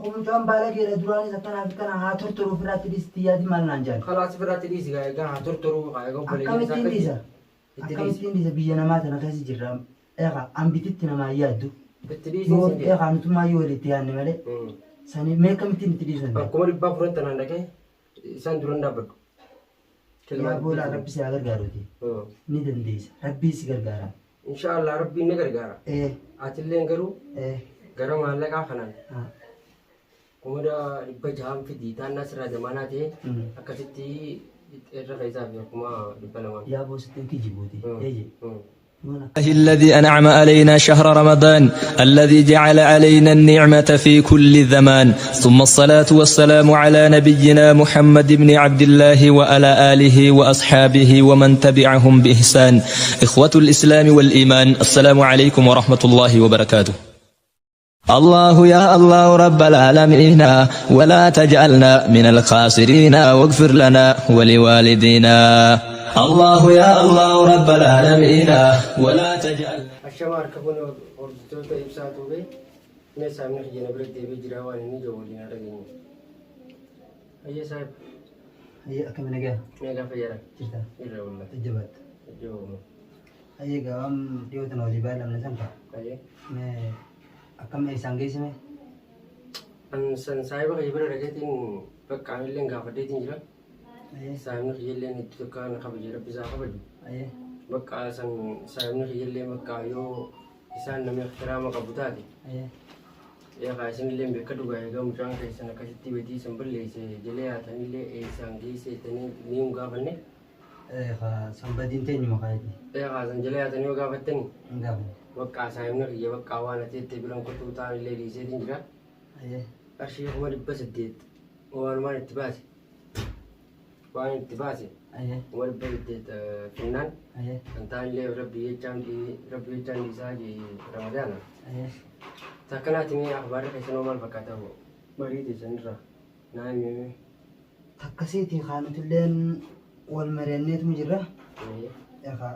Tokko mucaan baalageedha duraanis akkanaa fi kana haa tortoru ofirraatti dhiisti yaadi maal naan jaan. Kalaas ofirraatti dhiisi gaa egaa haa tortoruu haa egaa obboleeyyan isaa Akkamittiin dhiisa? Itti dhiisi. Akkamittiin dhiisa biyya namaa tana keessa jirra. Eegaa hambititti namaa hin yaaddu. Itti dhiisi Yoo sin jedhe. eegaa nutummaa yoo walitti yaadne malee. Sanii mee akkamittiin itti dhiisuu danda'a? Akkuma 400 tanaan dhaqee isaan duran dhaabbadhu. Yaa boolaa rabbi si haa gargaaruuti. Ni dandeessa. Rabbii si gargaara. Inshaallah rabbiin ni gargaara. Atilleen garuu gara maallaqaa kanaan 600,000 fidii taannaa sirraa damaanaa ta'e akkasitti irra keessaa fi 200,000. Yaa boo sitti hin kijibuuti. Eeyyee. الذي أنعم علينا شهر رمضان الذي جعل علينا النعمة في كل زمان ثم الصلاة والسلام على نبينا محمد بن عبد الله وعلى آله وأصحابه ومن تبعهم بإحسان. إخوة الإسلام والإيمان، السلام عليكم ورحمة الله وبركاته. الله يا الله رب العالمين ولا تجعلنا من الخاسرين واغفر لنا ولوالدينا. الله يا الله رب العالمين ولا تجعلنا Ashama harka kun hordoftoota ibsaa tuube mee saamni kiyya na bira deebi'ee jira waan inni jiru waliin haa dhageenyu. Hayyee saahib. Hayyee akkami nagaa? Nagaa fayyaadha. Jirta? Irra wallah. Jajjabaadha. Jajjabaadha. Hayyee egaa waan dhiyoo tana walii baay'ee san fa'a. Hayyee. Mee akkam eessaan geessime? An san saahiba kiyya bira dhaqeetiin bakka anilleen gaafadheetiin jira. Saahibni kiyyalleen hedduu takka na kabaje rabbi isaa kabaju. Bakka san saahibni kiyyallee bakka yoo isaan nama ihtiraama qabu taate. Eegaa isinillee beeka dhugaa egaa mucaan keessan akkasitti badii isin balleesse jalee haatanillee eessaan geesseetanii ni hin gaafanne. San badiin teenyuma kaayeti. Eegaa san jalee haatanii yoo gaafattani. Hin gaafanne. Bakka saahibni kiyya bakka waan ati jettee biran kutuu ta'anillee dhiiseetiin jira. Qarshii 800,000 waanumaan itti baase. Waan itti baase 800,000 finnaan kan ta'anillee rabbi jechaan dhiisaa jee Ramadaana. Takkanaati mee akhbaarri keessanoo maal fakkaata marii teessanirraa naa himee. Takkasiitii kaanutilleen wal mareenneetuma jirra. Egaa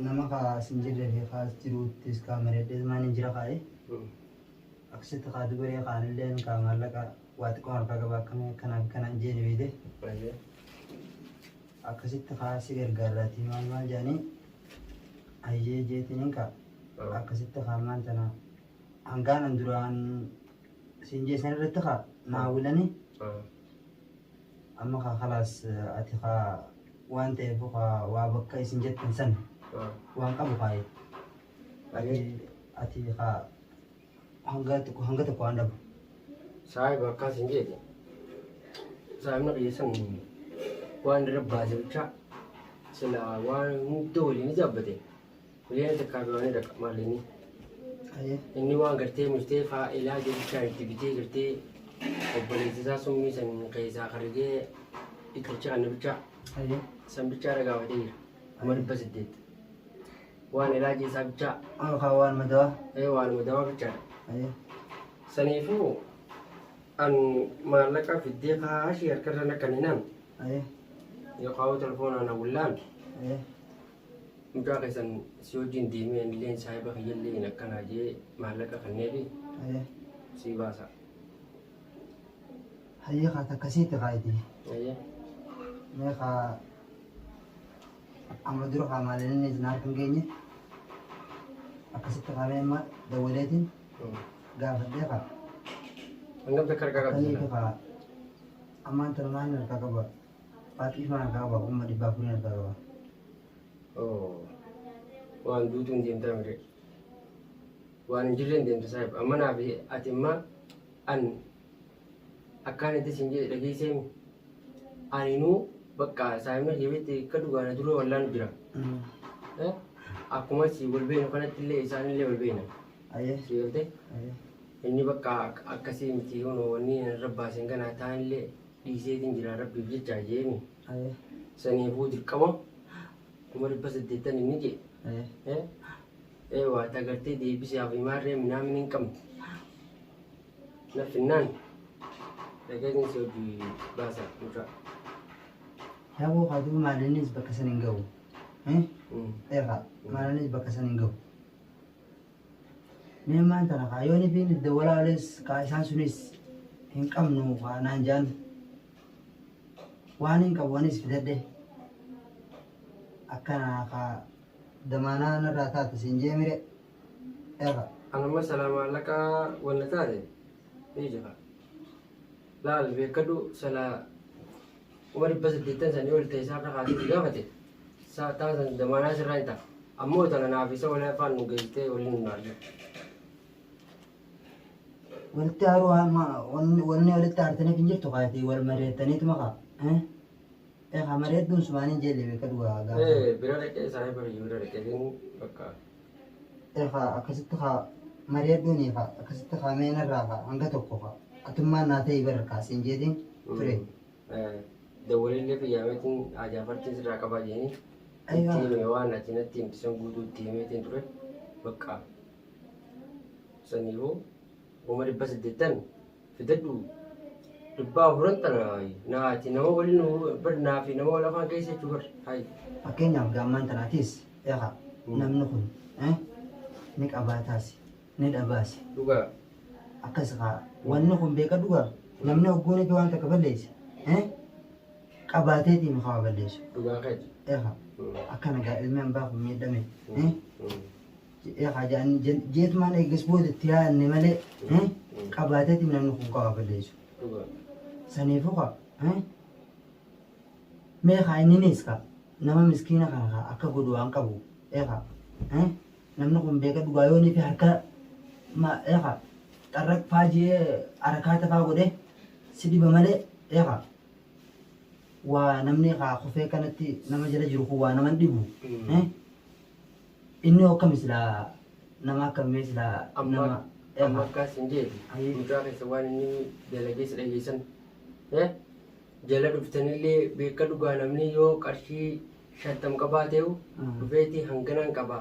nama kaas hin jirree fi kaas jiruuttis kaa mareedhees maan hin jira kaa'e. Akkasitti kaa dubaree kaanilleen kaa maallaqa waa xiqqoo harkaa qaba akkamii akkanaa fi kanaan jeeni beeyte. Akkasitti kaa si gargaarraatii maal maal jedhanii hayyee jeetiniin kaa akkasitti kaa maan tana hangaanan duraan siin jeessan irratti kaa naa wilanii amma kaa khalaas ati kaa waan ta'eef kaa waa bakka isin jettan san waan qabu kaa'e. Ati kaa hanga tokko hanga tokko waan dhabu. Saahiba akkas hin jedhe. Saahibni kiyya san waan irra baase bicha sila waan hunda waliin ijaabbate. Miliyoona takkaa fi waan dhaqa maalini. Inni waan gartee murtee faa ilaa jechaan itti bitee gartee obboleessi isaa summii san keessaa kargee itti achi kanna bicha san bichaa irra gaafatee jira. 800,000. Waan ilaaji isaa bichaa. Kaa waan madawaa. Ee waan madawaa bichaadha. Saniifuu an maallaqa fiddee kaashii harkarra naqaninaan yookaan telefoonaan hawwillaan mucaa keessan si wajjin deemee anilleen saahiba kiyyallee akkanaa jee maallaqa kanneefi si baasa. Hayyee kaa takkasiitti kaayiti. Mee kaa amma dura kaa maalinni isin harka hin geenye akkasitti kaamee amma dawwaleetiin gaafadhee kaa. Hangam takka harkaa qabdi? Akkamitti kaa ammaan tana maal harkaa qaba? Faaxii maal harkaa qaba? 400,000 harkaa qaba. Waan duutuun deemtaa mire. Waan hin jirreen deemta saahib. Amma naaf ati imma an akkaan itti sin jedhe dhageesseemi. Aninuu bakka saahibni kiyya beekte akka dhugaana dura wallaan jira. Akkuma si wal beeknu kanatti illee isaan illee wal beekna. Si galte? Inni bakka akkasii miti hunoo wanni irra baaseen ganaa ta'an illee dhiiseetiin jira rabbiif jecha jeemi. Saniifuu dirqama 800,000 inni jee. Ee waa tagartee deebisaaf himaarree minaamin hin qabne. Nafinnaan dhageenyi si hojii baasa mucaa. Yaaboo kaa duuba maalinnis bakka san hin gahu. Eegaa maalinnis bakka san hin gahu. Mee maan tana kaa yoon ifiin dawwalaa olees kaa isaan sunis Hin qabnu kaa naan jaan. Waan hin qabu anis fidadhe. Akkana kaa damaanaa narraa taate siin jee mire. Eega. Anuma silaa maallaqa wanna taate ni jira. Laal beekadhu silaa 800,000 sanii ol ta'e isaarra kaasee si gaafate taan san damaanaa sirraa hin ta'a. Ammoo tana naaf isa wal afaan nu geessitee waliin nu argina. Walitti aaruu wanni walitti aartaniif hin jirtu kaati wal mari'attaniituma kaa. Egaa mari'adhuun sumaan hin jelle beekadhu gaafa. Bira dhaqee saahiba kiyya bira dhaqeetiin bakka. Egaa akkasitti kaa mari'adhuuni kaa akkasitti kaa mee narraa kaa hanga tokko kaa atummaan naa ta'ii bara kaa siin jeetiin ture. Dawwalillee fiyyaameetiin ajaafartiin sirraa qabaa jeeni. Itti hime waan ati natti himte san guutuu itti himeetiin ture bakka. Saniifuu 800,000 fidadhu 400 tana naati nama waliin bar naa fi nama wal afaan keessa jechuu bar hayi. Fakkeenyaaf gaammaan tanaatis egaa namni kun ni qabaataasi ni dhabaasi. Dhugaa. Akkas kaa wanni kun beeka dhugaa namni hogguun fi waan takka balleesse qabaateetiin haa balleessu. Dhugaa keeti. Egaa akkana gaa ilmi hambaa kun miidhame. Egaa jeetumaan eegas booda itti yaadne malee qabaateetiin namni kun qaba balleessu. Dhugaa. Saniifuu kaa mee kaa inninis kaa nama miskiina kana kaa akka godhu waan qabu egaa namni kun beeka dhugaa yoonii fi harka egaa xarraq faa jee harakaata faa godhe si dhiba malee egaa waa namni kaa kufee kanatti nama jala jiru kun waa nama hin dhibu. Inni akkam silaa nama akkamii silaa nama Amma akkas hin jeeti. Mucaa keessa waan inni dalagee si dhageessan. Jala dhuftanillee beeka dhugaa namni yoo qarshii 50 qabaateehu dhufeetii hanganaan qaba.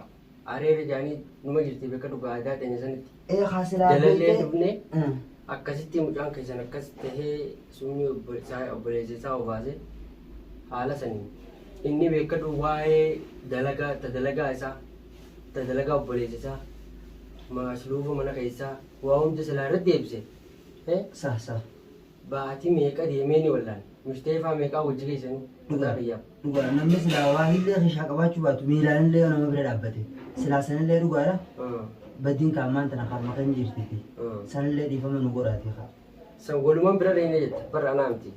Areera jaanii numa jirti beeka dhugaa aadaa teenya sanitti. Haa silaa Jalallee beekee. dhufne akkasitti mucaan keessan akkas tahee summii obboleessa isaa obaase haala saniin. Inni beekadhu waa'ee dalagaa ta dalagaa isaa ta dalagaa obboleessa isaa maasluufa mana keessaa waa hunda silaa irratti deebise. Sa sa. Baatii meeqa deemee ni wallaan. Mushteefaa meeqaa wajji geessanii Dhugaa. mataa kiyyaaf. Dhugaa namni silaa waa illee keeshaa qabaachuu baatu miilaan illee yoo nama bira dhaabbate silaa sanillee dhugaadha. Badiin kaamaan tana karma kan jirtiti. Sanillee dhiifama nu godhaati kaa. San walumaan bira dhayne jette bara anaa miti.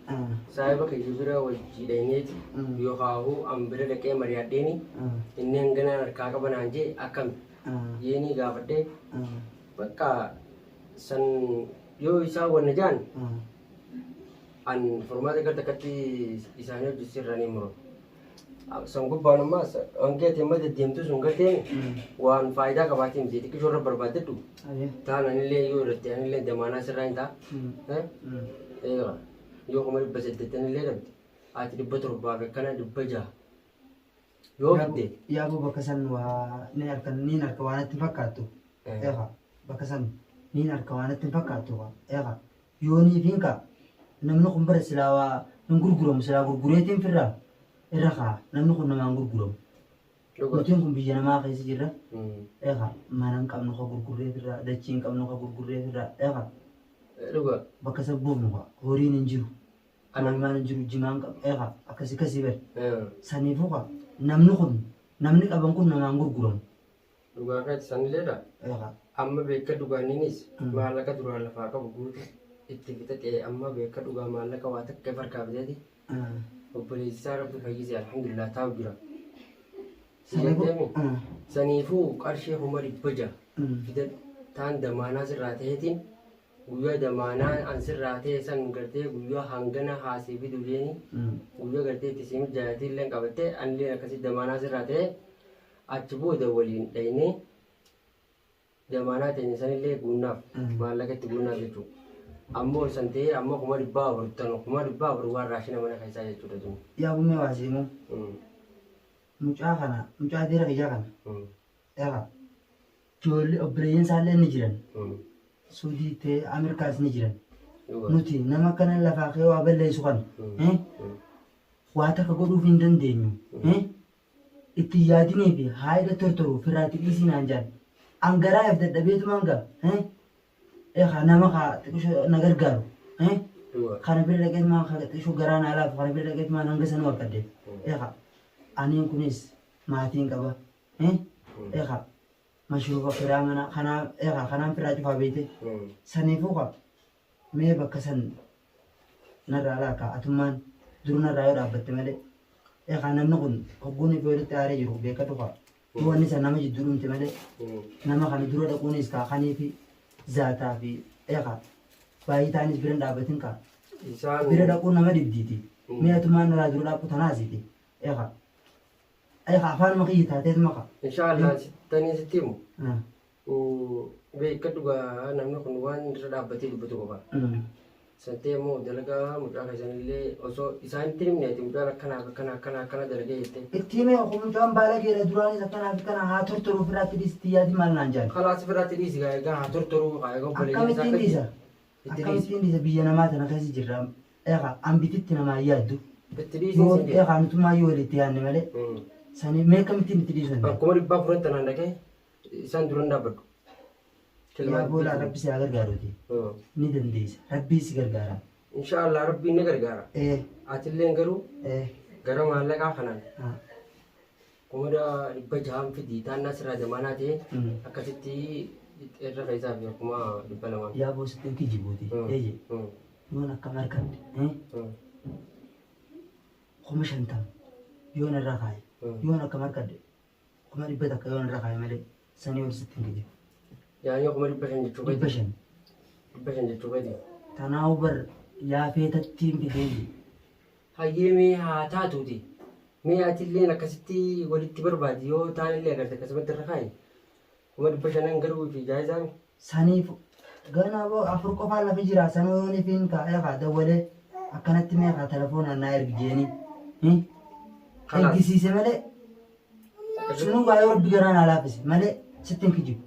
Saahiba kiyya bira wajji dhayneeti yookaahuu an bira dhaqee mari'adheeni inni hanganaan harkaa qaba naan jee akkami jeenii gaafadhee bakka san yoo isaan wanna jaan an furmaata gara takkatti isaanii hojjechiisuu irraa ni muru. San gubbaan ammaa hanga ati amma deddeemtu sun garteen waan faayidaa qabaatii miti xiqqishoo irra barbaaddadhu. Taan anillee yoo irratti anillee damaanaa sirraa hin ta'a. Eega yoo 800,000 illee dhabde ati 700 fi akkana 600 yoo fidde. Yaaboo bakka san waa ni harka niin harka waan itti fakkaattu. Eega bakka san niin harka waan itti fakkaattu. Eega yoo niifiin kaa namni kun bara silaa waa hin gurguramu silaa gurgureetiin firraa irra kaa namni kun namaan gurguramu. Nutiin kun biyya namaa keessa jirra. Eega mana hin qabnu ka gurgurree firraa dachii hin qabnu ka gurgurree firraa eega bakka san buufnu kaa horiin hin jiru. Maal hin jiru jimaan qabu eega akkasii kasii bari. Saniifuu kaa namni kun namni qaban kun namaan gurguramu. Dhugaa keeti sanilleedha. Eega. Amma beeka dhugaaniinis maallaqa duraan lafaa qabu guutu itti fixatee amma beeka dhugaa maallaqa waa takka farkaa fiteeti obboleessi isaa rabbi fayyise alhamdulillah taa'u jira. Saniifuu qarshii 600,000 fidadhu taan damaanaa sirraa ta'eetiin guyyaa damaanaa an sirraa ta'e san gartee guyyaa hangana haasii fidu jeeni guyyaa gartee itti siimit jaalatee illee qabattee anillee akkasii damaanaa sirraa ta'e achi booda waliin dhaynee damaanaa teenya sanillee guunnaaf maallaqa itti guunnaaf jechuudha. Ammoo san ta'ee ammoo 400,000 tan 400,000 waan raashina mana keessaa jechuudha tun. Yaaboo mee waa siimuu mucaa kana mucaa dhiira kiyyaa kana eega ijoollee obboleeyyan isaallee ni jiran Suudii ta'e Ameerikaas ni jiran nuti nama akkana lafaa kee waa balleessu kana waa takka godhuuf hin dandeenyu itti yaadinii fi haayila tortoru firraatti dhiisii naan jaan an garaa if dadhabeetumaan gaa eega nama kaa xiqqisho na gargaaru Kana bira dhaqeet maan xiqqishuu garaa naa laafu kana bira dhaqeet maan hanga sanuu harkadde. Eegaa aniin kunis maatiin qaba. Eegaa mashruufa kiraa mana kanaa eegaa kanaan firaa cufaa beeyte. Saniifuu kaa mee bakka san narraa laaka atummaan dur narraa yoo dhaabbatte malee. Eegaa namni kun hogguun fi walitti aaree jiru beekadhu kaa. Yoo wanni san nama jidduu dhumte malee nama kana dura dhaquunis kaa kanii fi zaataa fi eegaa baay'ee ta'anis bira hin dhaabbatin kaa. Isaan Bira dhaquun nama dhibdiiti. Mee atummaan narraa dura dhaqu tanaasiti. Eegaa. Eegaa afaanuma kiyya taateetuma kaa. Inshaallah tanii sitti himu. Beekadhu gaa namni kun waan irra dhaabbatee dubbatu qaba. Santee immoo dalagaa mucaa keessanillee osoo isaanitti himne ati mucaan akkana akkana akkana akkana dalagee jettee. Itti himee mucaan baala keedha duraanis akkanaa fi kana haa tortoruu ofirraatti dhiisti yaadi maal naan jedhan. Kalaas ofirraatti dhiisi gaa egaa haa tortoruu gaa egaa obboleeyyan isaa Akkamittiin dhiisa? Itti dhiisi. Akkamittiin dhiisa biyya namaa tana keessa jirra. Eegaa hambititti namaa hin yaaddu. Itti dhiisi Yoo sin jedhe. eegaa nutummaa yoo walitti yaadne malee. Sanii mee akkamittiin itti dhiisuu danda'a? Akkuma 400 tanaan dhaqee isaan duran dhaabbadhu. Yaa boolaa rabbi si haa gargaaruuti. Ni dandeessa. Rabbii si gargaara. Inshaallah rabbiin ni gargaara. Atilleen garuu gara maallaqaa kanaan 600,000 fidii taannaa sirraa zamaanaa ta'e akkasitti irra keessaa fi 200,000. Yaa boosittiin kijibuuti. Eeyye. Yoon akkam harkadhe. 50,000 yoon irra kaaye. Yoon akkam harkadhe. 100,000 yoon irra kaaye malee sanii ol sitti hin kijibu. Yaani 500,000 jechuu Dhibba keeti. shan. 500 jechuu keeti. Tanaa'u bar yaafeetattiin fidee. Hayyee mee haa taatuuti. Mee atilleen akkasitti walitti barbaadi yoo taanillee agarte akkasumatti irra kaayi. 500,000 garuu fi jaayizaan. Saniif ganaa boo afur qofaan lafa jira sanuu yoon ifiin kaa'ee kaa dawwalee akkanatti mee kaa telefoonaan naa ergi jeeni. Kalaas. Ergisiise malee sunuu gaa yoo rabbi garaa naa laaffise malee sitti hin kijibu.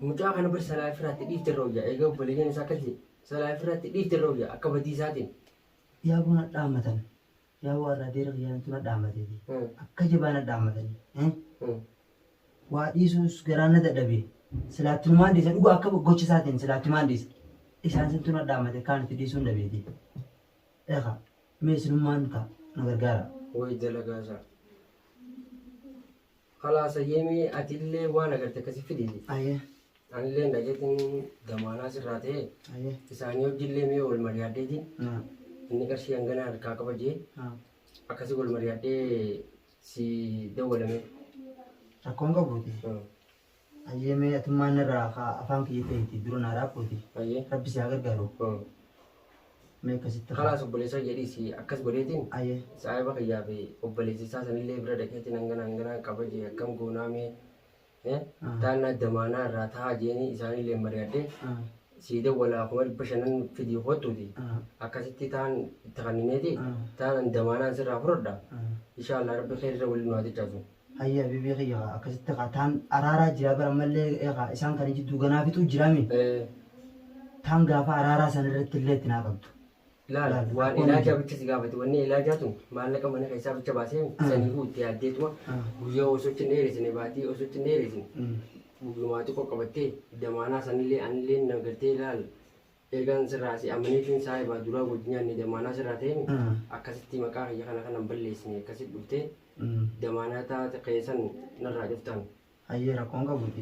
Mucaa kana bar salaa ifiraatti dhiifte irra hojja. Egaa obboleeyyan isaa akkas jedhe. Salaa ifiraatti dhiifte irra hojja akka badii isaatiin. Yaa boo na dhaammatan. Yaa boo har'a adeera kiyyaantu na dhaammateeti. Akka jabaa na dhaammatanii. Waa dhiisuus garaan na dadhabe. Silaattumaan dhiisa dhugaa akka gocha isaatiin silaattumaan dhiisa. Isaan santu na dhaammate kaan itti dhiisuun dhabeeti. Eegaa mee isinummaan ka na gargaara. Way dalagaa isaa. Kalaas hayyee atillee waan agarte akkasi fidiiti. Ayyee. Anillee dhageetiin damaanaa sirraa ta'e Ayyee. isaanii hojillee mee wal mari'adheetiin inni qarshii hangana harkaa qaba jee akkasii wal mari'adhee si dawwalame. Rakkoon qabuuti. Ayyee mee atummaan irraa afaan kiyya ta'eeti dura naa dhaabbuuti. Ayyee. Rabbi si haa gargaaru. Mee akkasitti. Kalaas obboleessa jedhiisi akkas godheetiin Ayyee. saayiba kiyyaa fi obboleessi isaa sanillee bira dhaqeetiin hangana hangana qaba jee akkam goonaa mee taannaa damaanaa irraa taa'aa jeeni isaanillee mari'adhee si dawwalaa 500,000 fidii kottuuti. Akkasitti taan itti kannineeti taan damaanaan sirraa fudhadha. Inshaallah rabbi kheerra waliin nu haa tichaasu. Hayya bibii kiyya akkasitti kaa taan araaraa jira bara ammallee eegaa isaan kana jidduu ganaa fixuu jiraami. Taan gaafa araaraa san irratti illee itti naa qabdu. Laala waan ilaajaa bicha si gaafate wanni ilaajaa tun maallaqa mana keessaa bicha baasee saniifuu itti yaaddeetuma guyyaa osoo itti hin dheeresine baatii osoo itti hin dheeresine guyyumaa xiqqoo qabattee damaanaa sanillee anillee na gartee laal eegaan sirraa si amaniitiin saayibaa duraa wajjin nyaanne damaanaa sirraa ta'een akkasitti maqaa kiyya kana kanan balleessine akkasitti dhuftee damaanaa taate keessan narraa cuftaan. Hayyee rakkoon qabuuti.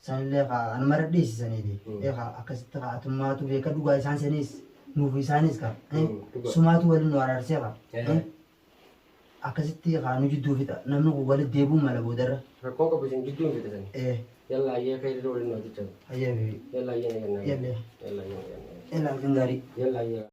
Sanillee kaa anuma irra dhiisisaniiti. Eegaa akkasitti kaa atummaatu beeka dhugaa isaan saniis nuuf isaanis kaa. Sumaatu waliin nu araarsee kaa. Akkasitti kaa nu jidduu fixa namni kun walitti deebi'uu mala boodarra. Rakkoon qabu isin jidduu hin fixatan. Yalla ayyee kheerri waliin nu haa tichaasu. Hayyee bibi. Yalla ayyee na kennaa. Yalla. Yalla ayyee na kennaa. Yalla halkan gaarii. Yalla ayyee.